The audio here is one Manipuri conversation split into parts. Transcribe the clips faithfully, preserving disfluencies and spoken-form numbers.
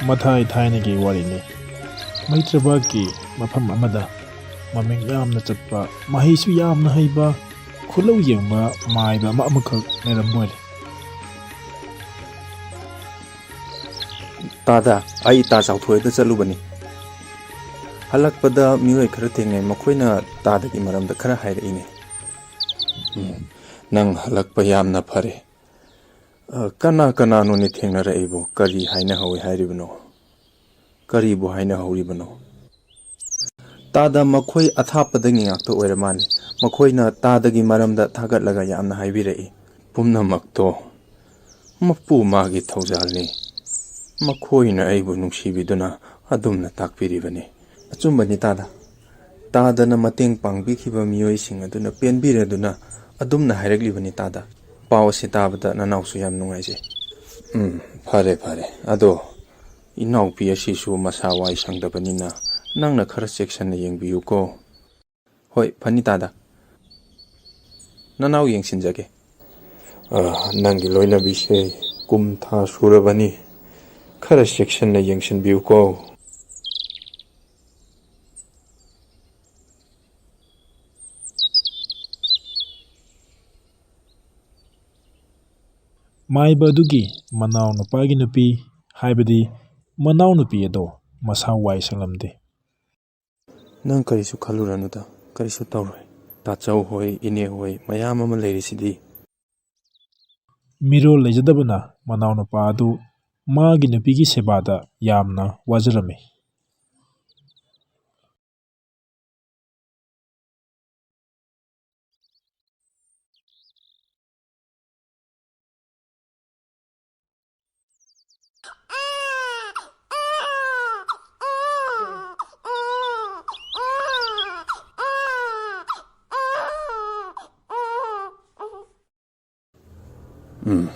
ꯃꯊꯥꯏ ꯊꯥꯏꯅꯒꯤ ꯋꯥꯔꯤꯅꯤ꯫ ꯃꯩꯇ꯭ꯔꯕꯥꯛꯀꯤ ꯃꯐꯝ ꯑꯃꯗ ꯃꯃꯤꯡ ꯌꯥꯝꯅ ꯆꯠꯄ, ꯃꯍꯩꯁꯨ ꯌꯥꯝꯅ ꯍꯩꯕ, ꯈꯨꯂꯧ ꯌꯦꯡꯕ ꯃꯥꯏꯕ ꯑꯃ ꯑꯃꯈꯛ ꯂꯩꯔꯝꯕ ꯑꯣꯏꯔꯦ꯫ ꯇꯥꯗ, ꯑꯩ ꯇꯥ ꯆꯥꯎꯊꯣꯏꯗ ꯆꯠꯂꯨꯕꯅꯤ꯫ ꯍꯜꯂꯛꯄꯗ ꯃꯤꯑꯣꯏ ꯈꯔ ꯊꯦꯡꯅꯩ, ꯃꯈꯣꯏꯅ ꯇꯥꯗꯒꯤ ꯃꯔꯝꯗ ꯈꯔ ꯍꯥꯏꯔꯛꯏꯅꯦ꯫ ꯎꯝ, ꯅꯪ ꯍꯜꯂꯛꯄ ꯌꯥꯝꯅ ꯐꯔꯦ꯫ ꯑ, ꯀꯅꯥ ꯀꯅꯥꯅꯣꯅꯦ ꯊꯦꯡꯅꯔꯛꯏꯕꯣ? ꯀꯔꯤ ꯍꯥꯏꯅꯍꯧꯏ ꯍꯥꯏꯔꯤꯕꯅꯣ? ꯀꯔꯤꯕꯨ ꯍꯥꯏꯅꯍꯧꯔꯤꯕꯅꯣ? ꯇꯥꯗ, ꯃꯈꯣꯏ ꯑꯊꯥꯞꯄꯗꯒꯤ ꯉꯥꯛꯇ ꯑꯣꯏꯔ ꯃꯥꯜꯂꯦ꯫ ꯃꯈꯣꯏꯅ ꯇꯥꯗꯒꯤ ꯃꯔꯝꯗ ꯊꯥꯒꯠꯂꯒ ꯌꯥꯝꯅ ꯍꯥꯏꯕꯤꯔꯛꯏ꯫ ꯄꯨꯝꯅꯃꯛꯇꯣ ꯃꯄꯨ ꯃꯥꯒꯤ ꯊꯧꯖꯥꯜꯅꯤ꯫ ꯃꯈꯣꯏꯅ ꯑꯩꯕꯨ ꯅꯨꯡꯁꯤꯕꯤꯗꯨꯅ ꯑꯗꯨꯝꯅ ꯇꯥꯛꯄꯤꯔꯤꯕꯅꯤ꯫ ꯑꯆꯨꯝꯕꯅꯤ ꯇꯥꯗ꯫ ꯇꯥꯗꯅ ꯃꯇꯦꯡ ꯄꯥꯡꯕꯤꯈꯤꯕ ꯃꯤꯑꯣꯏꯁꯤꯡ ꯑꯗꯨꯅ ꯄꯦꯟꯕꯤꯔꯗꯨꯅ ꯑꯗꯨꯝꯅ ꯍꯥꯏꯔꯛꯂꯤꯕꯅꯤ ꯇꯥꯗ꯫ ꯄꯥꯎ ꯑꯁꯤ ꯇꯥꯕꯗ ꯅꯅꯥꯎꯁꯨ ꯌꯥꯝ ꯅꯨꯡꯉꯥꯏꯖꯩ꯫ ꯎꯝ, ꯐꯔꯦ, ꯐꯔꯦ꯫ ꯑꯗꯣ ꯏꯅꯥꯎꯄꯤ ꯑꯁꯤꯁꯨ ꯃꯁꯥ ꯋꯥꯏ ꯁꯪꯗꯕꯅꯤꯅ ꯅꯪꯅ ꯈꯔ ꯆꯦꯛꯁꯤꯟꯅ ꯌꯦꯡꯕꯤꯌꯨꯀꯣ꯫ ꯍꯣꯏ, ꯐꯅꯤ ꯇꯥꯗ꯫ ꯅꯅꯥꯎ ꯌꯦꯡꯁꯤꯟꯖꯒꯦ꯫ ꯑ, ꯅꯪꯒꯤ ꯂꯣꯏꯅꯕꯤꯁꯦ ꯀꯨꯝ ꯊꯥ ꯁꯨꯔꯕꯅꯤ꯫ ꯈꯔ ꯆꯦꯛꯁꯤꯟꯅ ꯌꯦꯡꯁꯤꯟꯕꯤꯌꯨꯀꯣ꯫ ꯃꯥꯏꯕ ꯑꯗꯨꯒꯤ ꯃꯅꯥꯎ ꯅꯨꯄꯥꯒꯤ ꯅꯨꯄꯤ, ꯍꯥꯏꯕꯗꯤ ꯃꯅꯥꯎ ꯅꯨꯄꯤ ꯑꯗꯣ ꯃꯁꯥ ꯋꯥꯏ ꯁꯪꯂꯝꯗꯦ꯫ ꯅꯪ ꯀꯔꯤꯁꯨ ꯈꯜꯂꯨꯔꯅꯨꯗ, ꯀꯔꯤꯁꯨ ꯇꯧꯔꯣꯏ꯫ ꯇꯥꯆꯧ ꯍꯣꯏ, ꯏꯅꯦ ꯍꯣꯏ ꯃꯌꯥꯝ ꯑꯃ ꯂꯩꯔꯤꯁꯤꯗꯤ꯫ ꯃꯤꯔꯣꯜ ꯂꯩꯖꯗꯕꯅ ꯃꯅꯥꯎ ꯅꯨꯄꯥ ꯑꯗꯨ ꯃꯥꯒꯤ ꯅꯨꯄꯤꯒꯤ ꯁꯦꯕꯥꯗ ꯌꯥꯝꯅ ꯋꯥꯖꯔꯝꯃꯤ꯫ ꯎꯝ꯫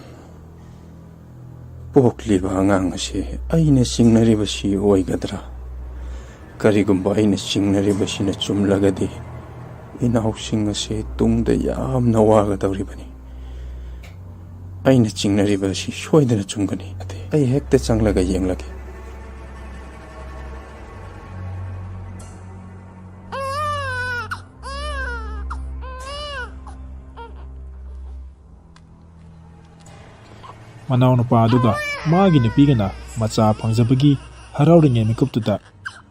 ꯄꯣꯛꯂꯤꯕ ꯑꯉꯥꯡ ꯑꯁꯤ ꯑꯩꯅ ꯆꯤꯡꯅꯔꯤꯕꯁꯤ ꯑꯣꯏꯒꯗ꯭ꯔꯥ? ꯀꯔꯤꯒꯨꯝꯕ ꯑꯩꯅ ꯆꯤꯡꯅꯔꯤꯕꯁꯤꯅ ꯆꯨꯝꯂꯒꯗꯤ, ꯏꯅꯥꯎꯁꯤꯡ ꯑꯁꯤ ꯇꯨꯡꯗ ꯌꯥꯝꯅ ꯋꯥꯒꯗꯧꯔꯤꯕꯅꯤ꯫ ꯑꯩꯅ ꯆꯤꯡꯅꯔꯤꯕ ꯑꯁꯤ ꯁꯣꯏꯗꯅ ꯆꯨꯝꯒꯅꯤ꯫ ꯑꯩ ꯍꯦꯛꯇ ꯆꯪꯂꯒ ꯌꯦꯡꯂꯒꯦ꯫ ꯃꯅꯥꯎꯅꯨꯄꯥ ꯑꯗꯨꯒ ꯃꯥꯒꯤ ꯅꯨꯄꯤꯒꯅ ꯃꯆꯥ ꯐꯪꯖꯕꯒꯤ ꯍꯔꯥꯎꯔꯤꯉꯩ ꯃꯤꯀꯨꯞꯇꯨꯗ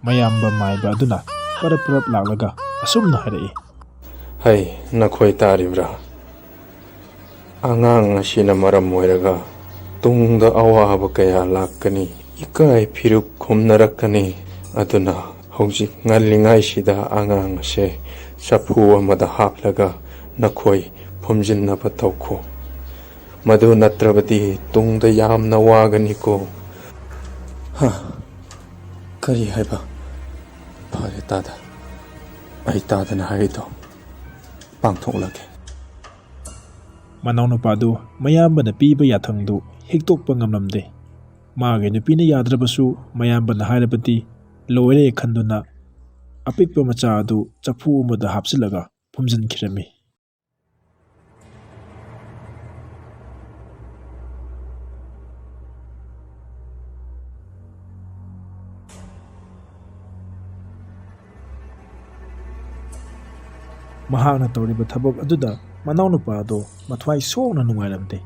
ꯃꯌꯥꯝꯕ ꯃꯥꯏꯕ ꯑꯗꯨꯅ ꯄꯔꯞ ꯄꯔꯞ ꯂꯥꯛꯂꯒ ꯑꯁꯨꯝꯅ ꯍꯥꯏꯔꯛꯏ꯫ ꯍꯩ, ꯅꯈꯣꯏ ꯇꯥꯔꯤꯕ꯭ꯔꯥ? ꯑꯉꯥꯡ ꯑꯁꯤꯅ ꯃꯔꯝ ꯑꯣꯏꯔꯒ ꯇꯨꯡꯗ ꯑꯋꯥꯕ ꯀꯌꯥ ꯂꯥꯛꯀꯅꯤ, ꯏꯀꯥꯏ ꯐꯤꯔꯨꯛ ꯈꯨꯝꯅꯔꯛꯀꯅꯤ꯫ ꯑꯗꯨꯅ ꯍꯧꯖꯤꯛ ꯉꯜꯂꯤꯉꯩꯁꯤꯗ ꯑꯉꯥꯡ ꯑꯁꯦ ꯆꯐꯨ ꯑꯃꯗ ꯍꯥꯞꯂꯒ ꯅꯈꯣꯏ ꯐꯨꯝꯖꯤꯟꯅꯕ ꯇꯧꯈꯣ꯫ ꯃꯗꯨ ꯅꯠꯇ꯭ꯔꯕꯗꯤ ꯇꯨꯡꯗ ꯌꯥꯝꯅ ꯋꯥꯒꯅꯤꯀꯣ꯫ ꯍꯥ? ꯀꯔꯤ ꯍꯥꯏꯕ? ꯐꯔꯦ ꯇꯥꯗ, ꯑꯩ ꯇꯥꯗꯅ ꯍꯥꯏꯔꯤꯗꯣ ꯄꯥꯡꯊꯣꯛꯂꯒꯦ꯫ ꯃꯅꯥꯎꯅꯨꯄꯥꯗꯨ ꯃꯌꯥꯝꯕꯅ ꯄꯤꯕ ꯌꯥꯊꯪꯗꯨ ꯍꯤꯛꯇꯣꯛꯄ ꯉꯝꯂꯝꯗꯦ꯫ ꯃꯥꯒꯤ ꯅꯨꯄꯤꯅ ꯌꯥꯗ꯭ꯔꯕꯁꯨ ꯃꯌꯥꯝꯕꯅ ꯍꯥꯏꯔꯕꯗꯤ ꯂꯣꯏꯔꯦ ꯈꯟꯗꯨꯅ ꯑꯄꯤꯛꯄ ꯃꯆꯥ ꯑꯗꯨ ꯆꯐꯨ ꯑꯃꯗ ꯍꯥꯞꯆꯤꯜꯂꯒ ꯐꯨꯝꯖꯤꯟꯈꯤꯔꯝꯃꯤ꯫ ꯃꯍꯥꯛꯅ ꯇꯧꯔꯤꯕ ꯊꯕꯛ ꯑꯗꯨꯗ ꯃꯅꯥꯎꯅꯨꯄꯥ ꯑꯗꯨ ꯃꯊ꯭ꯋꯥꯏ ꯁꯣꯛꯅ ꯅꯨꯡꯉꯥꯏꯔꯝꯗꯦ꯫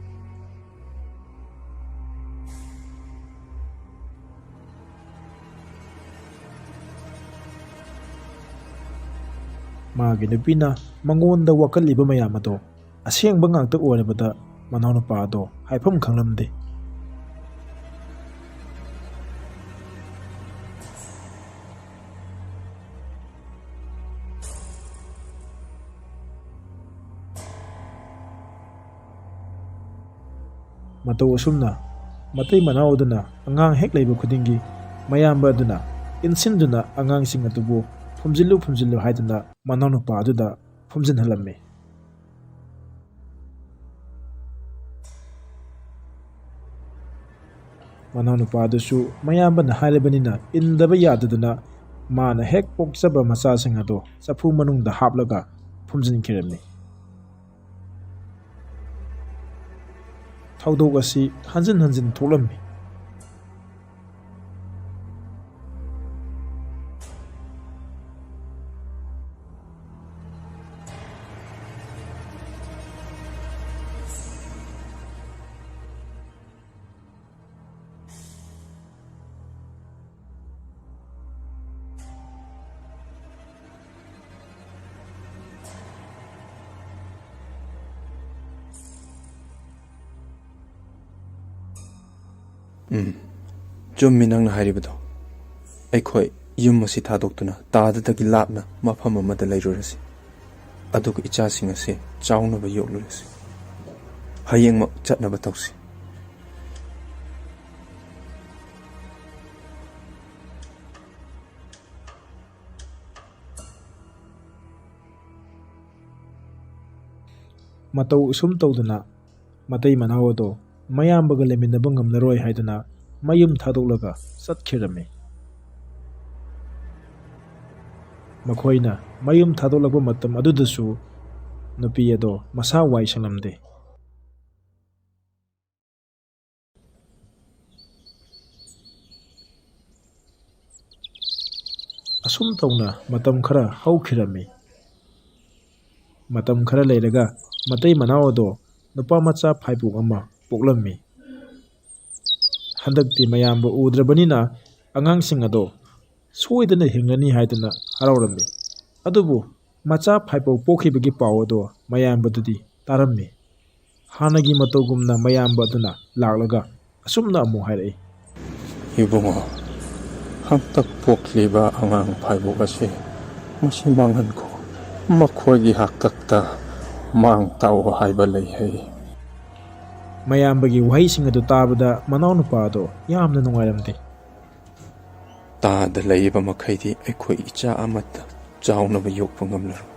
ꯃꯥꯒꯤ ꯅꯨꯄꯤꯅ ꯃꯉꯣꯟꯗ ꯋꯥꯀꯠꯂꯤꯕ ꯃꯌꯥꯝ ꯑꯗꯣ ꯑꯁꯦꯡꯕ ꯉꯥꯛꯇ ꯑꯣꯏꯔꯕꯗ ꯃꯅꯥꯎꯅꯨꯄꯥ ꯑꯗꯣ ꯍꯥꯏꯐꯝ ꯈꯪꯂꯝꯗꯦ꯫ ꯃꯇꯧ ꯑꯁꯨꯝꯅ ꯃꯇꯩ ꯃꯅꯥꯎ ꯑꯗꯨꯅ ꯑꯉꯥꯡ ꯍꯦꯛ ꯂꯩꯕ ꯈꯨꯗꯤꯡꯒꯤ ꯃꯌꯥꯝꯕ ꯑꯗꯨꯅ ꯏꯟꯁꯤꯟꯗꯨꯅ ꯑꯉꯥꯡꯁꯤꯡ ꯑꯗꯨꯕꯨ ꯐꯨꯝꯖꯤꯜꯂꯨ ꯐꯨꯝꯖꯤꯜꯂꯨ ꯍꯥꯏꯗꯨꯅ ꯃꯅꯥꯎꯅꯨꯄꯥ ꯑꯗꯨꯗ ꯐꯨꯝꯖꯤꯟꯍꯜꯂꯝꯃꯤ꯫ ꯃꯅꯥꯎꯅꯨꯄꯥ ꯑꯗꯨꯁꯨ ꯃꯌꯥꯝꯕꯅ ꯍꯥꯏꯔꯕꯅꯤꯅ ꯏꯟꯗꯕ ꯌꯥꯗꯗꯨꯅ ꯃꯥꯅ ꯍꯦꯛ ꯄꯣꯛꯆꯕ ꯃꯆꯥꯁꯤꯡ ꯑꯗꯣ ꯆꯐꯨ ꯃꯅꯨꯡꯗ ꯍꯥꯞꯂꯒ ꯐꯨꯝꯖꯤꯟꯈꯤꯔꯝꯃꯤ꯫ ꯊꯧꯗꯣꯛ ꯑꯁꯤ ꯍꯟꯖꯤꯟ ꯍꯟꯖꯤꯟ ꯊꯣꯛꯂꯝꯃꯤ꯫ ꯎꯝ, ꯆꯨꯝꯃꯤ ꯅꯪꯅ ꯍꯥꯏꯔꯤꯕꯗꯣ꯫ ꯑꯩꯈꯣꯏ ꯌꯨꯝ ꯑꯁꯤ ꯊꯥꯗꯣꯛꯇꯨꯅ ꯇꯥꯗꯗꯒꯤ ꯂꯥꯞꯅ ꯃꯐꯝ ꯑꯃꯗ ꯂꯩꯔꯨꯔꯁꯤ꯫ ꯑꯗꯨꯒ ꯏꯆꯥꯁꯤꯡ ꯑꯁꯤ ꯆꯥꯎꯅꯕ ꯌꯣꯛꯂꯨꯔꯁꯤ꯫ ꯍꯌꯦꯡꯃꯛ ꯆꯠꯅꯕ ꯇꯧꯁꯤ꯫ ꯃꯇꯧ ꯑꯁꯨꯝ ꯇꯧꯗꯅ ꯃꯇꯩ ꯃꯅꯥꯎ ꯑꯗꯣ ꯃꯌꯥꯝꯕꯒ ꯂꯩꯃꯤꯟꯅꯕ ꯉꯝꯂꯔꯣꯏ ꯍꯥꯏꯗꯨꯅ ꯃꯌꯨꯝ ꯊꯥꯗꯣꯛꯂꯒ ꯆꯠꯈꯤꯔꯝꯃꯤ꯫ ꯃꯈꯣꯏꯅ ꯃꯌꯨꯝ ꯊꯥꯗꯣꯛꯂꯛꯄ ꯃꯇꯝ ꯑꯗꯨꯗꯁꯨ ꯅꯨꯄꯤ ꯑꯗꯣ ꯃꯁꯥ ꯋꯥꯏ ꯁꯪꯂꯝꯗꯦ꯫ ꯑꯁꯨꯝ ꯇꯧꯅ ꯃꯇꯝ ꯈꯔ ꯍꯧꯈꯤꯔꯝꯃꯤ꯫ ꯃꯇꯝ ꯈꯔ ꯂꯩꯔꯒ ꯃꯇꯩ ꯃꯅꯥꯎ ꯑꯗꯣ ꯅꯨꯄꯥ ꯃꯆꯥ ꯐꯥꯏꯕꯣꯛ ꯑꯃ ꯄꯣꯛꯂꯝꯃꯤ꯫ ꯍꯟꯗꯛꯇꯤ ꯃꯌꯥꯝꯕ ꯎꯗ꯭ꯔꯕꯅꯤꯅ ꯑꯉꯥꯡꯁꯤꯡ ꯑꯗꯣ ꯁꯣꯏꯗꯅ ꯍꯤꯡꯂꯅꯤ ꯍꯥꯏꯗꯨꯅ ꯍꯔꯥꯎꯔꯝꯃꯤ꯫ ꯑꯗꯨꯕꯨ ꯃꯆꯥ ꯐꯥꯏꯕꯣꯛ ꯄꯣꯛꯈꯤꯕꯒꯤ ꯄꯥꯎ ꯑꯗꯣ ꯃꯌꯥꯝꯕꯗꯗꯤ ꯇꯥꯔꯝꯃꯤ꯫ ꯍꯥꯟꯅꯒꯤ ꯃꯇꯧꯒꯨꯝꯅ ꯃꯌꯥꯝꯕ ꯑꯗꯨꯅ ꯂꯥꯛꯂꯒ ꯑꯁꯨꯝꯅ ꯑꯃꯨꯛ ꯍꯥꯏꯔꯛꯏ꯫ ꯏꯕꯨꯡꯉꯣ, ꯍꯟꯇꯛ ꯄꯣꯛꯂꯤꯕ ꯑꯉꯥꯡ ꯐꯥꯏꯕꯣꯛ ꯑꯁꯤ ꯃꯁꯤ ꯃꯥꯡꯍꯟꯈꯣ꯫ ꯃꯈꯣꯏꯒꯤ ꯍꯥꯛꯇꯛꯇ ꯃꯥꯡ ꯇꯥꯛꯎ ꯍꯥꯏꯕ ꯂꯩ ꯍꯥꯏ꯫ ꯃꯌꯥꯝꯕꯒꯤ ꯋꯥꯍꯩꯁꯤꯡ ꯑꯗꯨ ꯇꯥꯕꯗ ꯃꯅꯥꯎꯅꯨꯄꯥ ꯑꯗꯣ ꯌꯥꯝꯅ ꯅꯨꯡꯉꯥꯏꯔꯝꯗꯦ꯫ ꯇꯥꯗ ꯂꯩꯔꯤꯕ ꯃꯈꯩꯗꯤ ꯑꯩꯈꯣꯏ ꯏꯆꯥ ꯑꯃꯠꯇ ꯆꯥꯎꯅꯕ ꯌꯣꯛꯄ ꯉꯝꯂꯔꯣꯏ꯫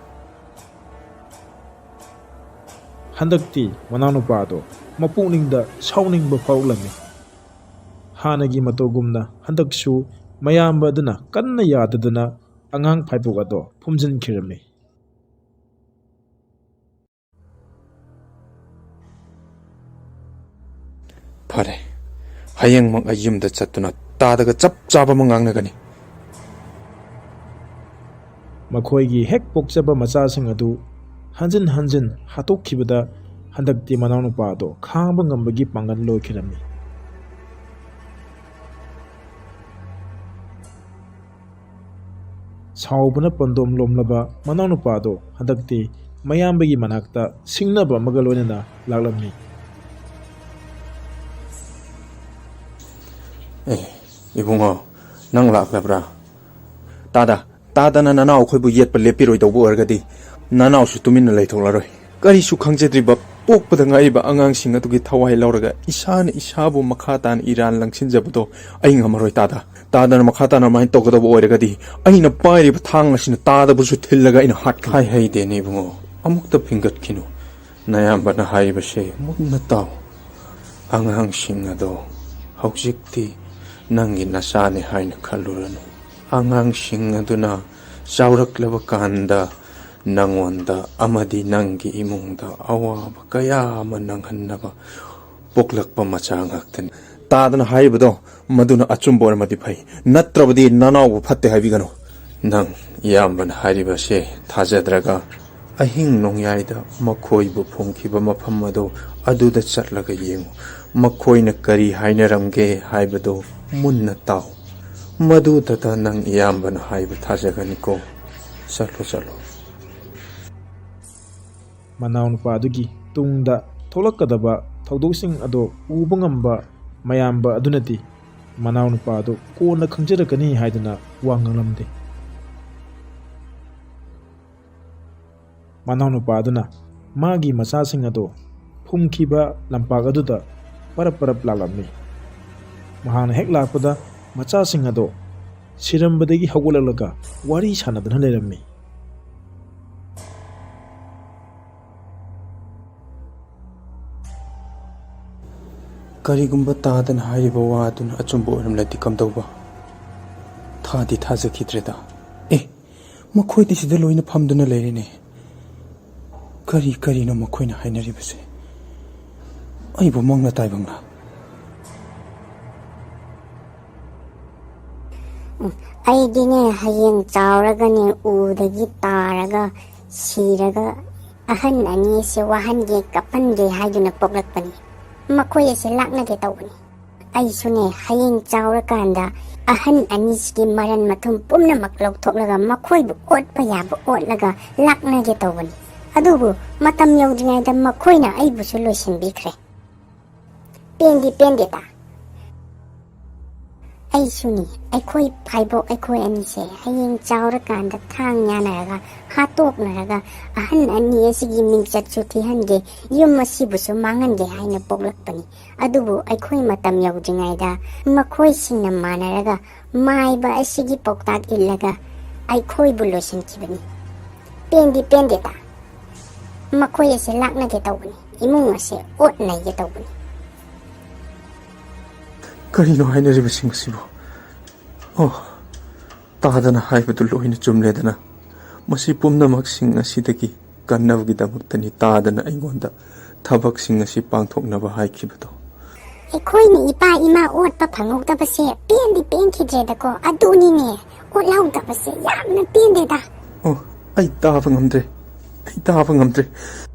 ꯍꯟꯗꯛꯇꯤ ꯃꯅꯥꯎꯅꯨꯄꯥꯗꯣ ꯃꯄꯨꯛꯅꯤꯡꯗ ꯁꯥꯎꯅꯤꯡꯕ ꯐꯥꯎꯔꯛꯂꯝꯃꯤ꯫ ꯍꯥꯟꯅꯒꯤ ꯃꯇꯧꯒꯨꯝꯅ ꯍꯟꯗꯛꯁꯨ ꯃꯌꯥꯝꯕ ꯑꯗꯨꯅ ꯀꯟꯅ ꯌꯥꯗꯗꯅ ꯑꯉꯥꯡ ꯐꯥꯏꯕꯣꯛ ꯑꯗꯣ ꯐꯨꯝꯖꯤꯟꯈꯤꯔꯝꯃꯤ꯫ ꯐꯔꯦ, ꯍꯌꯦꯡꯃꯛ ꯑꯩ ꯌꯨꯝꯗ ꯆꯠꯇꯨꯅ ꯇꯥꯗꯒ ꯆꯞ ꯆꯥꯕ ꯑꯃ ꯉꯥꯡꯅꯒꯅꯤ꯫ ꯃꯈꯣꯏꯒꯤ ꯍꯦꯛ ꯄꯣꯛꯆꯕ ꯃꯆꯥꯁꯤꯡ ꯑꯗꯨ ꯍꯟꯖꯤꯟ ꯍꯟꯖꯤꯟ ꯍꯥꯠꯇꯣꯛꯈꯤꯕꯗ ꯍꯟꯗꯛꯇꯤ ꯃꯅꯥꯎꯅꯨꯄꯥ ꯑꯗꯣ ꯈꯥꯡꯕ ꯉꯝꯕꯒꯤ ꯄꯥꯡꯒꯜ ꯂꯣꯏꯈꯤꯔꯝꯃꯤ꯫ ꯁꯥꯎꯕꯅ ꯄꯟꯗꯣꯝ ꯂꯣꯝꯂꯕ ꯃꯅꯥꯎꯅꯨꯄꯥꯗꯣ ꯍꯟꯗꯛꯇꯤ ꯃꯌꯥꯝꯕꯒꯤ ꯃꯅꯥꯛꯇ ꯁꯤꯡꯅꯕ ꯑꯃꯒ ꯂꯣꯏꯅꯅ ꯂꯥꯛꯂꯝꯃꯤ꯫ ꯑꯦ, ꯏꯕꯨꯡꯉꯣ, ꯅꯪ ꯂꯥꯛꯂꯕ꯭ꯔꯥ? ꯇꯥꯗ, ꯇꯥꯗꯅ ꯅꯅꯥꯎ ꯑꯩꯈꯣꯏꯕꯨ ꯌꯦꯠꯄ ꯂꯦꯞꯄꯤꯔꯣꯏꯗꯧꯕ ꯑꯣꯏꯔꯒꯗꯤ ꯅꯅꯥꯎꯁꯨ ꯇꯨꯃꯤꯟꯅ ꯂꯩꯊꯣꯛꯂꯔꯣꯏ꯫ ꯀꯔꯤꯁꯨ ꯈꯪꯖꯗ꯭ꯔꯤꯕ ꯄꯣꯛꯄꯗ ꯉꯥꯏꯔꯤꯕ ꯑꯉꯥꯡꯁꯤꯡ ꯑꯗꯨꯒꯤ ꯊꯋꯥꯏ ꯂꯧꯔꯒ ꯏꯁꯥꯅ ꯏꯁꯥꯕꯨ ꯃꯈꯥ ꯇꯥꯅ ꯏꯔꯥꯟ ꯂꯪꯁꯤꯟꯖꯕꯗꯣ ꯑꯩ ꯉꯝꯃꯔꯣꯏ ꯇꯥꯗ꯫ ꯇꯥꯗꯅ ꯃꯈꯥ ꯇꯥꯅ ꯑꯗꯨꯃꯥꯏꯅ ꯇꯧꯒꯗꯧꯕ ꯑꯣꯏꯔꯒꯗꯤ ꯑꯩꯅ ꯄꯥꯏꯔꯤꯕ ꯊꯥꯡ ꯑꯁꯤꯅ ꯇꯥꯗꯕꯨꯁꯨ ꯊꯤꯜꯂꯒ ꯑꯩꯅ ꯍꯥꯠꯀꯅꯤ꯫ ꯍꯥꯏ ꯍꯩꯗꯦꯅꯦ ꯏꯕꯨꯡꯉꯣ, ꯑꯃꯨꯛꯇ ꯐꯤꯡꯒꯠꯈꯤꯅꯨ꯫ ꯅꯌꯥꯝꯕꯅ ꯍꯥꯏꯔꯤꯕꯁꯦ ꯃꯨꯟꯅ ꯇꯥꯎ꯫ ꯑꯉꯥꯡꯁꯤꯡ ꯑꯗꯣ ꯍꯧꯖꯤꯛꯇꯤ ꯅꯪꯒꯤ ꯅꯆꯥꯅꯤ ꯍꯥꯏꯅ ꯈꯜꯂꯨꯔꯅꯨ꯫ ꯑꯉꯥꯡꯁꯤꯡ ꯑꯗꯨꯅ ꯆꯥꯎꯔꯛꯂꯕ ꯀꯥꯟꯗ ꯅꯪꯉꯣꯟꯗ ꯑꯃꯗꯤ ꯅꯪꯒꯤ ꯏꯃꯨꯡꯗ ꯑꯋꯥꯕ ꯀꯌꯥ ꯑꯃ ꯅꯪꯍꯟꯅꯕ ꯄꯣꯛꯂꯛꯄ ꯃꯆꯥ ꯉꯥꯛꯇꯅꯤ꯫ ꯇꯥꯗꯅ ꯍꯥꯏꯔꯤꯕꯗꯣ ꯃꯗꯨꯅ ꯑꯆꯨꯝꯕ ꯑꯣꯏꯔꯝꯃꯗꯤ ꯐꯩ, ꯅꯠꯇ꯭ꯔꯕꯗꯤ ꯅꯅꯥꯎꯕꯨ ꯐꯠꯇꯦ ꯍꯥꯏꯕꯤꯒꯅꯨ꯫ ꯅꯪ ꯏꯌꯥꯝꯕꯅ ꯍꯥꯏꯔꯤꯕꯁꯦ ꯊꯥꯖꯗ꯭ꯔꯒ ꯑꯍꯤꯡ ꯅꯣꯡꯌꯥꯏꯗ ꯃꯈꯣꯏꯕꯨ ꯐꯨꯝꯈꯤꯕ ꯃꯐꯝ ꯑꯗꯨ ꯑꯗꯨꯗ ꯆꯠꯂꯒ ꯌꯦꯡꯉꯨ꯫ ꯃꯈꯣꯏꯅ ꯀꯔꯤ ꯍꯥꯏꯅꯔꯝꯒꯦ ꯍꯥꯏꯕꯗꯨ ꯃꯨꯟꯅ ꯇꯥꯎ꯫ ꯃꯗꯨꯗꯇ ꯅꯪ ꯏꯌꯥꯝꯕꯅ ꯍꯥꯏꯕ ꯊꯥꯖꯒꯅꯤꯀꯣ꯫ ꯆꯠꯂꯣ, ꯆꯠꯂꯣ꯫ ꯃꯅꯥꯎꯅꯨꯄꯥ ꯑꯗꯨꯒꯤ ꯇꯨꯡꯗ ꯊꯣꯛꯂꯛꯀꯗꯕ ꯊꯧꯗꯣꯛꯁꯤꯡ ꯑꯗꯣ ꯎꯕ ꯉꯝꯕ ꯃꯌꯥꯝꯕ ꯑꯗꯨꯅꯗꯤ ꯃꯅꯥꯎꯅꯨꯄꯥ ꯑꯗꯨ ꯀꯣꯟꯅ ꯈꯪꯖꯔꯛꯀꯅꯤ ꯍꯥꯏꯗꯨꯅ ꯋꯥ ꯉꯥꯡꯂꯝꯗꯦ꯫ ꯃꯅꯥꯎꯅꯨꯄꯥ ꯑꯗꯨꯅ ꯃꯥꯒꯤ ꯃꯆꯥꯁꯤꯡ ꯑꯗꯨ ꯐꯨꯝꯈꯤꯕ ꯂꯝꯄꯥꯛ ꯑꯗꯨꯗ ꯄꯔꯞ ꯄꯔꯞ ꯂꯥꯛꯂꯝꯃꯤ꯫ ꯃꯍꯥꯛꯅ ꯍꯦꯛ ꯂꯥꯛꯄꯗ ꯃꯆꯥꯁꯤꯡ ꯑꯗꯨ ꯁꯤꯔꯝꯕꯗꯒꯤ ꯍꯧꯒꯠꯂꯛꯂꯒ ꯋꯥꯔꯤ ꯁꯥꯟꯅꯗꯨꯅ ꯂꯩꯔꯝꯃꯤ꯫ ꯀꯔꯤꯒꯨꯝꯕ ꯇꯥꯗꯅ ꯍꯥꯏꯔꯤꯕ ꯋꯥ ꯑꯗꯨꯅ ꯑꯆꯨꯝꯕ ꯑꯣꯏꯔꯝꯂꯗꯤ ꯀꯝꯗꯧꯕ? ꯊꯥꯗꯤ ꯊꯥꯖꯈꯤꯗ꯭ꯔꯦꯗ꯫ ꯑꯦ, ꯃꯈꯣꯏꯗꯤ ꯁꯤꯗ ꯂꯣꯏꯅ ꯐꯝꯗꯨꯅ ꯂꯩꯔꯦꯅꯦ꯫ ꯀꯔꯤ ꯀꯔꯤꯅꯣ ꯃꯈꯣꯏꯅ ꯍꯥꯏꯅꯔꯤꯕꯁꯦ? ꯑꯩꯕꯨ ꯃꯪꯂ ꯇꯥꯏꯕꯪꯂ? ꯑꯩꯗꯤꯅꯦ, ꯍꯌꯦꯡ ꯆꯥꯎꯔꯒꯅꯦ, ꯎꯗꯒꯤ ꯇꯥꯔꯒ ꯁꯤꯔꯒ ꯑꯍꯟ ꯑꯅꯤꯁꯦ ꯋꯥꯍꯟꯒꯦ ꯀꯞꯍꯟꯒꯦ ꯍꯥꯏꯗꯨꯅ ꯄꯣꯛꯂꯛꯄꯅꯤ꯫ ꯃꯈꯣꯏ ꯑꯁꯦ ꯂꯥꯛꯅꯒꯦ ꯇꯧꯕꯅꯤ꯫ ꯑꯩꯁꯨꯅꯦ, ꯍꯌꯦꯡ ꯆꯥꯎꯔꯀꯥꯟꯗ ꯑꯍꯟ ꯑꯅꯤꯁꯤꯒꯤ ꯃꯔꯟ ꯃꯊꯨꯝ ꯄꯨꯝꯅꯃꯛ ꯂꯧꯊꯣꯛꯂꯒ ꯃꯈꯣꯏꯕꯨ ꯑꯣꯠꯄ ꯌꯥꯕ ꯑꯣꯠꯂꯒ ꯂꯥꯛꯅꯒꯦ ꯇꯧꯕꯅꯤ꯫ ꯑꯗꯨꯕꯨ ꯃꯇꯝ ꯌꯧꯗ꯭ꯔꯤꯉꯩꯗ ꯃꯈꯣꯏꯅ ꯑꯩꯕꯨꯁꯨ ꯂꯣꯏꯁꯤꯟꯕꯤꯈ꯭ꯔꯦ꯫ ꯄꯦꯟꯗꯤ ꯄꯦꯟꯗꯦꯗ꯫ ꯑꯩꯁꯨꯅꯤ, ꯑꯩꯈꯣꯏ ꯐꯥꯏꯕꯣꯛ ꯑꯩꯈꯣꯏ ꯑꯅꯤꯁꯦ ꯍꯌꯦꯡ ꯆꯥꯎꯔꯀꯥꯟꯗ ꯊꯥꯡ ꯌꯥꯅꯔꯒ, ꯍꯥꯠꯇꯣꯛꯅꯔꯒ, ꯑꯍꯟ ꯑꯅꯤ ꯑꯁꯤꯒꯤ ꯃꯤꯡꯆꯠꯁꯨ ꯊꯤꯍꯟꯒꯦ, ꯌꯨꯝ ꯑꯁꯤꯕꯨꯁꯨ ꯃꯥꯡꯍꯟꯒꯦ ꯍꯥꯏꯅ ꯄꯣꯛꯂꯛꯄꯅꯤ꯫ ꯑꯗꯨꯕꯨ ꯑꯩꯈꯣꯏ ꯃꯇꯝ ꯌꯧꯗ꯭ꯔꯤꯉꯩꯗ ꯃꯈꯣꯏꯁꯤꯡꯅ ꯃꯥꯟꯅꯔꯒ ꯃꯥꯏꯕ ꯑꯁꯤꯒꯤ ꯄꯥꯎꯇꯥꯛ ꯏꯜꯂꯒ ꯑꯩꯈꯣꯏꯕꯨ ꯂꯣꯏꯁꯤꯟꯈꯤꯕꯅꯤ꯫ ꯄꯦꯟꯗꯤ ꯄꯦꯟꯗꯦꯗ꯫ ꯃꯈꯣꯏ ꯑꯁꯦ ꯂꯥꯛꯅꯒꯦ ꯇꯧꯕꯅꯤ, ꯏꯃꯨꯡ ꯑꯁꯦ ꯑꯣꯠ ꯅꯩꯒꯦ ꯇꯧꯕꯅꯤ꯫ ꯀꯔꯤꯅꯣ ꯍꯥꯏꯅꯔꯤꯕꯁꯤꯡ ꯑꯁꯤꯕꯨ? ꯑꯣ, ꯇꯥꯗꯅ ꯍꯥꯏꯕꯗꯨ ꯂꯣꯏꯅ ꯆꯨꯝꯂꯦꯗꯅ꯫ ꯃꯁꯤ ꯄꯨꯝꯅꯃꯛꯁꯤꯡ ꯑꯁꯤꯗꯒꯤ ꯀꯟꯅꯕꯒꯤꯗꯃꯛꯇꯅꯤ ꯇꯥꯗꯅ ꯑꯩꯉꯣꯟꯗ ꯊꯕꯛꯁꯤꯡ ꯑꯁꯤ ꯄꯥꯡꯊꯣꯛꯅꯕ ꯍꯥꯏꯈꯤꯕꯗꯣ꯫ ꯑꯩꯈꯣꯏꯅ ꯏꯄꯥ ꯏꯃꯥ ꯑꯣꯠꯄ ꯐꯪꯍꯧꯗꯕꯁꯦ ꯄꯦꯟꯗꯤ ꯄꯦꯟꯈꯤꯗ꯭ꯔꯦꯗꯀꯣ꯫ ꯑꯗꯨꯅꯤꯅꯦ, ꯑꯣꯠꯍꯧꯗꯕꯁꯦ ꯌꯥꯝꯅ ꯄꯦꯟꯗꯦꯗ꯫ ꯑꯣ, ꯑꯩ ꯇꯥꯕ ꯉꯝꯗ꯭ꯔꯦ꯫ ꯑꯩ ꯇꯥꯕ ꯉꯝꯗ꯭ꯔꯦ꯫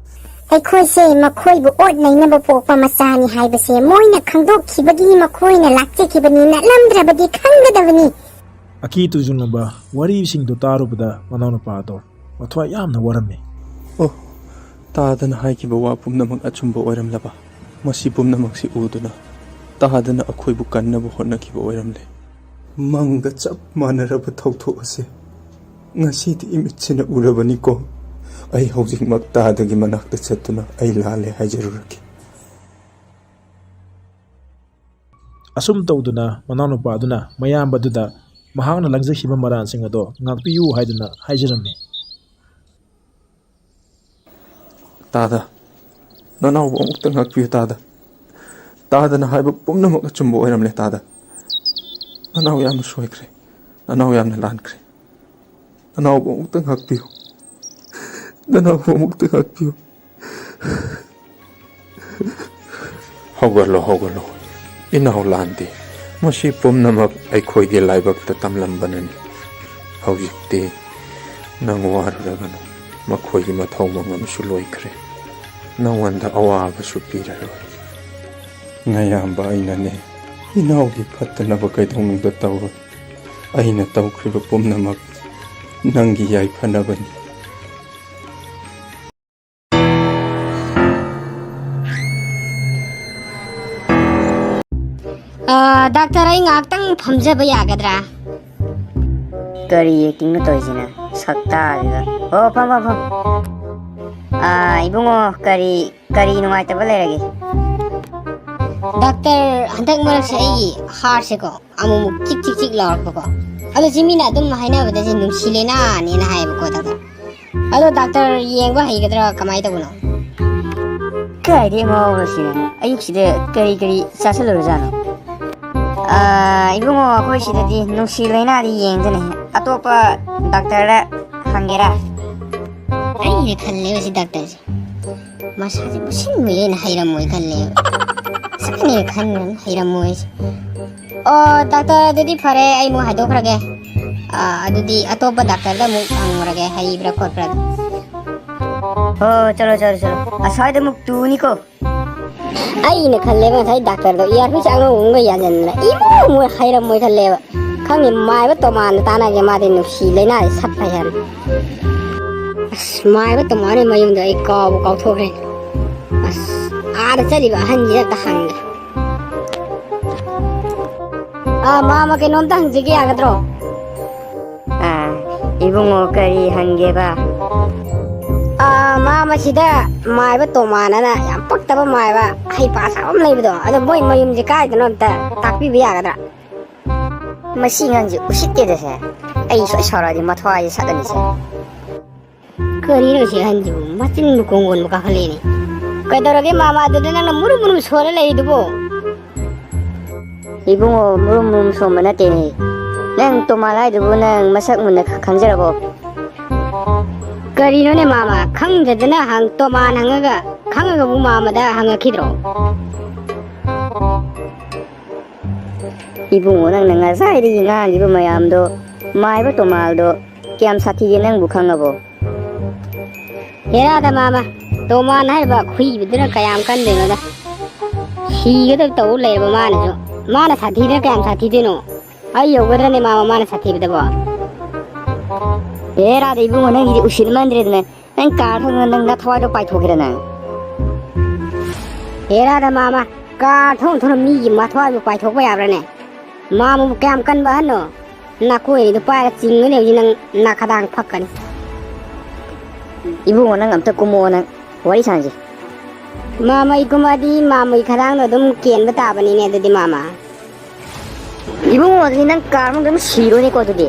ꯑꯩꯈꯣꯏꯁꯦ ꯃꯈꯣꯏꯕꯨ ꯑꯣꯠ ꯅꯩꯅꯕ ꯄꯣꯛꯄ ꯃꯆꯥꯅꯤ ꯍꯥꯏꯕꯁꯦ ꯃꯣꯏꯅ ꯈꯪꯗꯣꯛꯈꯤꯕꯒꯤ ꯃꯈꯣꯏꯅ ꯂꯥꯛꯆꯈꯤꯕꯅꯤ꯫ ꯅꯠꯂꯝꯗ꯭ꯔꯕꯗꯤ ꯈꯪꯒꯗꯕꯅꯤ꯫ ꯑꯀꯤ ꯇꯨꯖꯨꯡꯂꯕ ꯋꯥꯔꯤꯁꯤꯡꯗꯨ ꯇꯥꯔꯨꯕꯗ ꯃꯅꯥꯎꯅꯨꯄꯥ ꯑꯗꯣ ꯃꯊ꯭ꯋꯥꯏ ꯌꯥꯝꯅ ꯋꯥꯔꯝꯃꯤ꯫ ꯑꯣ, ꯇꯥꯗꯅ ꯍꯥꯏꯈꯤꯕ ꯋꯥ ꯄꯨꯝꯅꯃꯛ ꯑꯆꯨꯝꯕ ꯑꯣꯏꯔꯝꯂꯕ? ꯃꯁꯤ ꯄꯨꯝꯅꯃꯛꯁꯤ ꯎꯗꯨꯅ ꯇꯥꯗꯅ ꯑꯩꯈꯣꯏꯕꯨ ꯀꯟꯅꯕ ꯍꯣꯠꯅꯈꯤꯕ ꯑꯣꯏꯔꯝꯂꯦ꯫ ꯃꯪꯒ ꯆꯞ ꯃꯥꯟꯅꯔꯕ ꯊꯧꯗꯣꯛ ꯑꯁꯤ ꯉꯁꯤꯗꯤ ꯏꯃꯤꯠꯁꯤꯅ ꯎꯔꯕꯅꯤꯀꯣ꯫ ꯑꯩ ꯍꯧꯖꯤꯛꯃꯛ ꯇꯥꯗꯒꯤ ꯃꯅꯥꯛꯇ ꯆꯠꯇꯨꯅ ꯑꯩ ꯂꯥꯜꯂꯦ ꯍꯥꯏꯖꯔꯨꯔꯒꯦ꯫ ꯑꯁꯨꯝ ꯇꯧꯗꯨꯅ ꯃꯅꯥꯎꯅꯨꯄꯥ ꯑꯗꯨꯅ ꯃꯌꯥꯝꯕꯗꯨꯗ ꯃꯍꯥꯛꯅ ꯂꯪꯖꯈꯤꯕ ꯃꯔꯥꯜꯁꯤꯡ ꯑꯗꯣ ꯉꯥꯛꯄꯤꯌꯨ ꯍꯥꯏꯗꯨꯅ ꯍꯥꯏꯖꯔꯝꯃꯤ꯫ ꯇꯥꯗ, ꯅꯅꯥꯎꯕꯨ ꯑꯃꯨꯛꯇ ꯉꯥꯛꯄꯤꯌꯨ ꯇꯥꯗ꯫ ꯇꯥꯗꯅ ꯍꯥꯏꯕ ꯄꯨꯝꯅꯃꯛ ꯑꯆꯨꯝꯕ ꯑꯣꯏꯔꯝꯂꯦ ꯇꯥꯗ꯫ ꯅꯅꯥꯎ ꯌꯥꯝꯅ ꯁꯣꯏꯈ꯭ꯔꯦ꯫ ꯅꯅꯥꯎ ꯌꯥꯝꯅ ꯂꯥꯟꯈ꯭ꯔꯦ꯫ ꯅꯅꯥꯎꯕꯨ ꯑꯃꯨꯛꯇ ꯉꯥꯛꯄꯤꯌꯨ꯫ ꯅꯅꯥꯎꯕꯨ ꯑꯃꯨꯛꯇ ꯉꯥꯛꯄꯤꯌꯨ꯫ ꯍꯧꯒꯠꯂꯣ, ꯍꯧꯒꯠꯂꯣ꯫ ꯏꯅꯥꯎ ꯂꯥꯟꯗꯦ꯫ ꯃꯁꯤ ꯄꯨꯝꯅꯃꯛ ꯑꯩꯈꯣꯏꯒꯤ ꯂꯥꯏꯕꯛꯇ ꯇꯝꯂꯝꯕꯅꯅꯤ꯫ ꯍꯧꯖꯤꯛꯇꯤ ꯅꯪ ꯋꯥꯔꯨꯔꯒꯅꯨ꯫ ꯃꯈꯣꯏꯒꯤ ꯃꯊꯧ ꯃꯉꯝꯁꯨ ꯂꯣꯏꯈ꯭ꯔꯦ꯫ ꯅꯉꯣꯟꯗ ꯑꯋꯥꯕꯁꯨ ꯄꯤꯔꯔꯣꯏ꯫ ꯅꯌꯥꯝꯕ ꯑꯩꯅꯅꯦ, ꯏꯅꯥꯎꯒꯤ ꯐꯠꯇꯅꯕ ꯀꯩꯗꯧꯅꯨꯡꯗ ꯇꯧꯔꯣꯏ꯫ ꯑꯩꯅ ꯇꯧꯈ꯭ꯔꯤꯕ ꯄꯨꯝꯅꯃꯛ ꯅꯪꯒꯤ ꯌꯥꯏꯐꯅꯕꯅꯤ꯫ ꯑ, ꯗꯥꯛꯇꯔ, ꯑꯩ ꯉꯥꯏꯍꯥꯛꯇꯪ ꯐꯝꯖꯕ ꯌꯥꯒꯗ꯭ꯔꯥ? ꯀꯔꯤ ꯑꯦꯛꯇꯤꯡꯅꯣ ꯇꯧꯔꯤꯁꯤꯅ? ꯁꯛꯇꯥꯁꯤꯒ꯫ ꯑꯣ, ꯐꯝ, ꯐꯝ, ꯐꯝ꯫ ꯑ, ꯏꯕꯨꯡꯉꯣ, ꯀꯔꯤ, ꯀꯔꯤ ꯅꯨꯡꯉꯥꯏꯇꯕ ꯂꯩꯔꯒꯦ? ꯗꯥꯛꯇꯔ, ꯍꯟꯗꯛ ꯃꯔꯛꯁꯦ ꯑꯩꯒꯤ ꯍꯥꯔꯠꯁꯦꯀꯣ, ꯑꯃꯨꯛꯃꯨꯛ ꯆꯤꯛ ꯆꯤꯛ ꯆꯤꯛ ꯂꯥꯎꯔꯛꯄꯀꯣ꯫ ꯑꯗꯣ ꯁꯤ ꯃꯤꯅ ꯑꯗꯨꯝ ꯍꯥꯏꯅꯕꯗ ꯁꯤ ꯅꯨꯡꯁꯤ ꯂꯩꯅꯥꯅꯦꯅ ꯍꯥꯏꯌꯦꯕꯀꯣ, ꯗꯥꯛꯇꯔ꯫ ꯑꯗꯣ ꯗꯥꯛꯇꯔ, ꯌꯦꯡꯕ ꯍꯩꯒꯗ꯭ꯔꯥ, ꯀꯃꯥꯏꯅ ꯇꯧꯕꯅꯣ? ꯀꯥꯏꯗꯩ ꯑꯉꯥꯎꯕꯁꯤꯅ ꯑꯌꯨꯛꯁꯤꯗ ꯀꯔꯤ ꯀꯔꯤ ꯆꯥꯁꯤꯜꯂꯨꯔꯖꯥꯠꯅꯣ? ꯑꯥ, ꯏꯕꯨꯡꯉꯣ, ꯑꯩꯈꯣꯏ ꯁꯤꯗꯗꯤ ꯅꯨꯡꯁꯤ ꯂꯩꯅꯥꯗꯤ ꯌꯦꯡꯗꯅꯦ꯫ ꯑꯇꯣꯞꯄ ꯗꯥꯛꯇꯔꯗ ꯍꯪꯒꯦꯔꯥ? ꯑꯩꯅ ꯈꯜꯂꯦꯕ ꯁꯤ ꯗꯥꯛꯇꯔꯁꯦ ꯃꯁꯥꯁꯦ ꯃꯁꯤꯡ ꯃꯌꯦꯡ ꯍꯩꯔꯝꯃꯣꯏ ꯈꯜꯂꯦꯕ꯫ ꯁꯛꯅꯦ ꯈꯟꯕꯅ ꯍꯩꯔꯝꯃꯣꯏꯁꯦ꯫ ꯑꯣ, ꯗꯥꯛꯇꯔ, ꯑꯗꯨꯗꯤ ꯐꯔꯦ, ꯑꯩ ꯑꯃꯨꯛ ꯍꯥꯏꯗꯣꯛꯈ꯭ꯔꯒꯦ꯫ ꯑꯥ, ꯑꯗꯨꯗꯤ ꯑꯇꯣꯞꯄ ꯗꯥꯛꯇꯔꯗ ꯑꯃꯨꯛ ꯍꯪꯉꯨꯔꯒꯦ, ꯍꯩꯕ꯭ꯔꯥ ꯈꯣꯠꯄ꯭ꯔꯥ ꯑꯗꯣ꯫ ꯍꯣ, ꯆꯠꯂꯣ, ꯆꯠꯂꯣ, ꯆꯠꯂꯣ꯫ ꯑꯁ꯭ꯋꯥꯏꯗ ꯑꯃꯨꯛ ꯇꯨꯅꯤꯀꯣ꯫ ꯑꯩꯅ ꯈꯜꯂꯦꯕ ꯉꯁꯥꯏ ꯗꯥꯛꯇꯔꯗꯣ ꯏꯌꯥꯔꯄꯤꯁ ꯑꯉꯧꯕ ꯑꯃꯒ ꯌꯥꯟꯁꯤꯟꯗꯅ ꯏꯃꯣꯏ ꯍꯩꯔꯝꯃꯣꯏ ꯈꯜꯂꯦꯕ꯫ ꯈꯪꯗꯦ, ꯃꯥꯏꯕ ꯇꯣꯃꯥꯟꯅ ꯇꯥꯟꯅꯒꯦ, ꯃꯥꯗꯤ ꯅꯨꯡꯁꯤ ꯂꯩꯅꯥꯁꯦ ꯁꯠꯄ ꯍꯥꯏꯅ꯫ ꯑꯁ, ꯃꯥꯏꯕ ꯇꯣꯃꯥꯟꯅ ꯃꯌꯨꯝꯗ ꯑꯩ ꯀꯥꯎꯕ ꯀꯥꯎꯊꯣꯛꯈ꯭ꯔꯦ꯫ ꯑꯁ, ꯑꯥꯗ ꯆꯠꯂꯤꯕ ꯑꯍꯟꯁꯤꯗ ꯑꯝꯇ ꯍꯪꯒꯦ꯫ ꯑꯥ, ꯃꯥꯃ, ꯀꯩꯅꯣꯝꯇ ꯍꯪꯖꯒꯦ, ꯌꯥꯒꯗ꯭ꯔꯣ? ꯑꯥ, ꯏꯕꯨꯡꯉꯣ, ꯀꯔꯤ ꯍꯪꯒꯦꯕ? ꯑꯥ, ꯃꯥꯃ, ꯁꯤꯗ ꯃꯥꯏꯕ ꯇꯣꯃꯥꯟꯅ ꯌꯥꯝ ꯄꯛꯇꯕ ꯃꯥꯏꯕ ꯍꯩꯄꯥ ꯁꯥꯕ ꯑꯃ ꯂꯩꯕꯗꯣ, ꯑꯗꯣ ꯃꯣꯏ ꯃꯌꯨꯝꯁꯦ ꯀꯥꯏꯗꯅꯣ ꯑꯝꯇ ꯇꯥꯛꯄꯤꯕ ꯌꯥꯒꯗ꯭ꯔꯥ? ꯃꯁꯤ ꯑꯉꯥꯡꯁꯦ ꯎꯁꯤꯠꯇꯦꯗꯁꯦ꯫ ꯑꯩ ꯁꯣꯏ ꯁꯥꯎꯔꯛꯑꯗꯤ ꯃꯊ꯭ꯋꯥꯏꯁꯦ ꯁꯠꯂꯅꯤꯁꯦ꯫ ꯀꯔꯤꯅꯣ ꯁꯤ ꯑꯍꯟꯁꯤꯕꯨ? ꯃꯆꯤꯟꯕꯨ ꯀꯣꯡꯒꯣꯟꯕꯨ ꯀꯥꯈꯠꯂꯛꯏꯅꯦ꯫ ꯀꯩꯗꯧꯔꯒꯦ ꯃꯥꯃ, ꯑꯗꯨꯗ ꯅꯪꯅ ꯃꯨꯔꯨꯝ ꯃꯨꯔꯨꯝ ꯁꯣꯜꯂ ꯂꯩꯔꯤꯗꯨꯕꯨ? ꯏꯕꯨꯡꯉꯣ, ꯃꯨꯔꯨꯝ ꯃꯨꯔꯨꯝ ꯁꯣꯟꯕ ꯅꯠꯇꯦꯅꯦ꯫ ꯅꯪ ꯇꯣꯃꯥꯜ ꯍꯥꯏꯗꯨꯕꯨ ꯅꯪ ꯃꯁꯛ ꯃꯨꯟꯅ ꯈ-, ꯈꯪꯖꯔꯕꯣ? ꯀꯔꯤꯅꯣꯅꯦ ꯃꯥꯃ? ꯈꯪꯗꯗꯅ ꯍꯪ-, ꯇꯣꯃꯥꯟ ꯍꯪꯉꯒ, ꯈꯪꯉꯒꯕꯨ ꯃꯥꯃꯗ ꯍꯪꯉꯛꯈꯤꯗ꯭ꯔꯣ? ꯏꯕꯨꯡꯉꯣ, ꯅꯪꯅ ꯉꯁꯥꯏꯗꯒꯤ ꯉꯥꯡꯂꯤꯕ ꯃꯌꯥꯝꯗꯣ, ꯃꯥꯏꯕ ꯇꯣꯃꯥꯜꯗꯣ ꯀꯌꯥꯝ ꯁꯥꯊꯤꯒꯦ ꯅꯪꯕꯨ ꯈꯪꯉꯕꯣ? ꯍꯦꯔꯥꯗ ꯃꯥꯃ, ꯇꯣꯃꯥꯟ ꯍꯥꯏꯔꯤꯕ ꯈꯨꯍꯤꯕꯗꯨꯅ ꯀꯌꯥꯝ ꯀꯟꯗꯣꯏꯅꯣꯗ? ꯁꯤꯒꯗꯕ ꯇꯧ ꯂꯩꯔꯕ ꯃꯥꯅꯁꯨ꯫ ꯃꯥꯅ ꯁꯥꯊꯤꯗꯅ ꯀꯌꯥꯝ ꯁꯥꯊꯤꯗꯣꯏꯅꯣ? ꯑꯩ ꯌꯧꯒꯗ꯭ꯔꯅꯦ ꯃꯥꯃ, ꯃꯥꯅ ꯁꯥꯊꯤꯕꯗꯕꯣ? ꯍꯦꯔꯥꯗ ꯏꯕꯨꯡꯉꯣ, ꯅꯪꯒꯤꯗꯤ ꯎꯁꯤꯠꯃꯟꯗ꯭ꯔꯦꯗꯅ꯫ ꯅꯪ ꯀꯥꯔ ꯊꯧꯗꯅ ꯅꯪ ꯅꯊꯋꯥꯏꯗꯣ ꯄꯥꯏꯊꯣꯛꯀꯦꯔꯥ ꯅꯪ? ꯍꯦꯔꯥꯗ ꯃꯥꯃ, ꯀꯥꯔ ꯊꯧꯅ ꯊꯧꯅ ꯃꯤꯒꯤ ꯃꯊ꯭ꯋꯥꯏꯕꯨ ꯄꯥꯏꯊꯣꯛꯄ ꯌꯥꯕ꯭ꯔꯥꯅꯦ? ꯃꯥꯃꯕꯨ ꯀꯌꯥꯝ ꯀꯟꯕ ꯑꯍꯟꯅꯣ? ꯅꯥꯀꯣꯏꯔꯤꯗꯨ ꯄꯥꯏꯔꯒ ꯆꯤꯡꯉꯅꯤ ꯍꯧꯖꯤꯛ ꯅꯪ ꯅꯥꯈꯗꯥꯡ ꯐꯛꯀꯅꯤ꯫ ꯏꯕꯨꯡꯉꯣ, ꯅꯪ ꯑꯝꯇ ꯀꯨꯝꯃꯛꯑꯣ, ꯅꯪ ꯋꯥꯔꯤ ꯁꯥꯟꯁꯤ꯫ ꯃꯥꯃꯩ ꯀꯨꯝꯃꯛꯑꯗꯤ ꯃꯥꯃꯩ ꯈꯗꯥꯡꯗꯣ ꯑꯗꯨꯝ ꯀꯦꯟꯕ ꯇꯥꯕꯅꯤꯅꯦ ꯑꯗꯨꯗꯤ ꯃꯥꯃ꯫ ꯏꯕꯨꯡꯉꯣ, ꯑꯗꯨꯗꯤ ꯅꯪ ꯀꯥꯔ ꯃꯅꯨꯡꯗ ꯑꯗꯨꯝ ꯁꯤꯔꯣꯅꯦꯀꯣ ꯑꯗꯨꯗꯤ꯫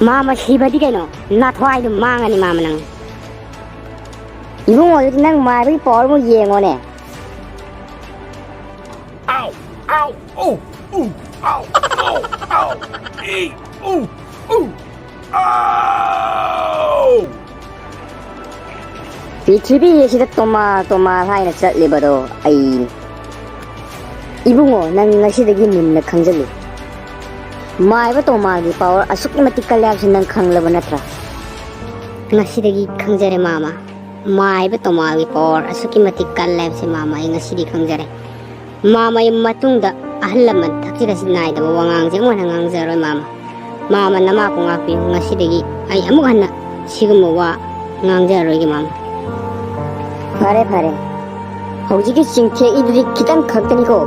ꯃꯥꯃ ꯁꯤꯕꯗꯤ ꯀꯩꯅꯣ? ꯅꯥꯊ꯭ꯋꯥꯏꯗꯣ ꯃꯥꯡꯉꯅꯤ ꯃꯥꯃ ꯅꯪ꯫ ꯏꯕꯨꯡꯉꯣ, ꯑꯗꯨꯗꯤ ꯅꯪ ꯃꯥꯏꯕꯒꯤ ꯄꯋꯥꯔ ꯑꯃꯨꯛ ꯌꯦꯡꯉꯣꯅꯦ꯫ Ow! Ow! Oh! Ooh! Ow! Ow! Ow! Ee! Ooh! Ooh! Ow! ꯄ꯭ꯔꯤꯊꯤꯕꯤ ꯑꯁꯤꯗ ꯇꯣꯃꯥ ꯇꯣꯃꯥ ꯍꯥꯏꯅ ꯆꯠꯂꯤꯕꯗꯣ ꯑꯩꯅꯤ꯫ ꯏꯕꯨꯡꯉꯣ, ꯅꯪ ꯉꯁꯤꯗꯒꯤ ꯃꯨꯟꯅ ꯈꯪꯖꯤꯜꯂꯨ꯫ ꯃꯥꯏꯕ ꯇꯣꯃꯥꯒꯤ ꯄꯋꯥꯔ ꯑꯁꯨꯛꯀꯤ ꯃꯇꯤꯛ ꯀꯜꯂꯦ ꯍꯥꯏꯕꯁꯤ ꯅꯪ ꯈꯪꯂꯕ ꯅꯠꯇ꯭ꯔꯥ? ꯉꯁꯤꯗꯒꯤ ꯈꯪꯖꯔꯦ ꯃꯥꯃ꯫ ꯃꯥꯏꯕ ꯇꯣꯃꯥꯒꯤ ꯄꯋꯥꯔ ꯑꯁꯨꯛꯀꯤ ꯃꯇꯤꯛ ꯀꯜꯂꯦ ꯍꯥꯏꯕꯁꯦ ꯃꯥꯃ ꯑꯩ ꯉꯁꯤꯗꯤ ꯈꯪꯖꯔꯦ꯫ ꯃꯥꯃ ꯑꯩ ꯃꯇꯨꯡꯗ ꯑꯍꯜ ꯂꯃꯟ ꯊꯛꯁꯤ ꯈꯥꯁꯤ ꯅꯥꯏꯗꯕ ꯋꯥꯉꯥꯡꯁꯦ ꯑꯃꯨꯛ ꯍꯟꯅ ꯉꯥꯡꯖꯔꯣꯏ ꯃꯥꯃ꯫ ꯃꯥꯃ ꯅꯃꯥꯕꯨ ꯉꯥꯛꯄꯤꯌꯨ꯫ ꯉꯁꯤꯗꯒꯤ ꯑꯩ ꯑꯃꯨꯛ ꯍꯟꯅ ꯁꯤꯒꯨꯝꯕ ꯋꯥ ꯉꯥꯡꯖꯔꯔꯣꯏꯒꯦ ꯃꯥꯃ꯫ ꯐꯔꯦ ꯐꯔꯦ, ꯍꯧꯖꯤꯛꯀꯤ ꯆꯤꯡꯊꯦꯛꯏꯗꯨꯗꯤ ꯈꯤꯇꯪ ꯈꯛꯇꯅꯤꯀꯣ꯫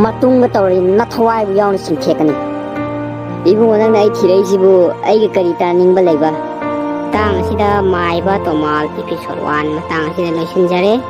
ꯃꯇꯨꯡꯗ ꯇꯧꯔꯗꯤ ꯅꯊꯋꯥꯏꯕꯨ ꯌꯥꯎꯅ ꯆꯤꯡꯊꯦꯛꯀꯅꯤ꯫ ꯏꯕꯨꯡꯉꯣ, ꯅꯪꯅ ꯑꯩ ꯊꯤꯔꯛꯏꯁꯤꯕꯨ ꯑꯩꯒꯤ ꯀꯔꯤ ꯇꯥꯅꯤꯡꯕ ꯂꯩꯕ? ꯃꯇꯥꯡ ꯑꯁꯤꯗ ꯃꯥꯏꯕ ꯇꯣꯃꯥꯜ episode one ꯃꯇꯥꯡ ꯑꯁꯤꯗ ꯂꯣꯏꯁꯤꯟꯖꯔꯦ꯫